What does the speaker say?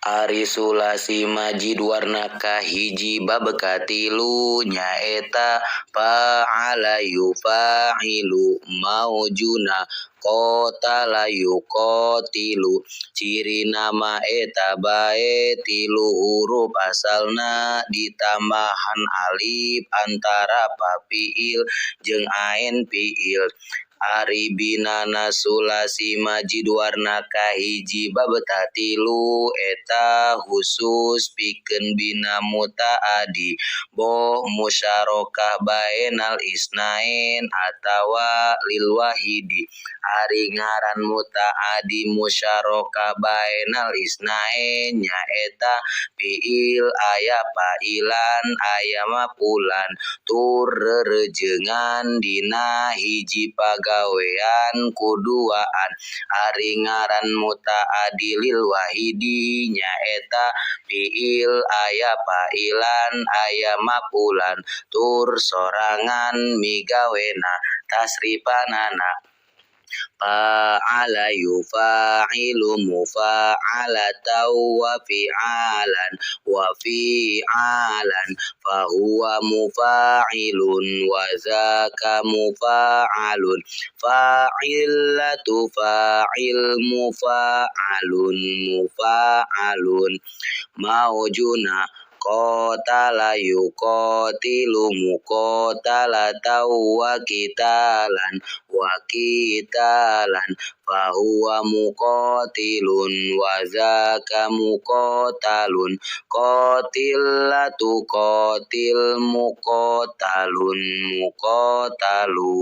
Ari sulasi majid warna kahiji bab katilu nyaeta fa'ala yufa'ilu maujuna qatala yuqatilu. Ciri nama eta bae tilu huruf asalna ditambahan alif antara fa fiil jeung ain fiil. Ari binana sulasi majid warna kahiji bab katilu eta khusus pikeun bina mutaadi boh musyarakah bainal isnain atawa lil wahidi. Ari ngaran mutaadi musyarakah bainal isnain nyaeta fiil aya fa'ilan aya mafulan tur rerejengan dina hiji pagawean kuduaan. Ari ngaran mutaadi lil wahidi nyaeta fiil aya fa'ilan aya mafulan tur sorangan migawena tasrifanana. Fa'ala yufa'ilu mufa'alatan wa fi'alan wa fi'alan fahuwa mufa'ilun wa zaka mufa'alun fa'ilatu fa'il mufa'alun mufa'alun maujuna qatala yuqatilu muqatalatan wa qitalan fahuwa muqatilun wa zaka muqatalun qatilatu qatil muqatalun muqatalun.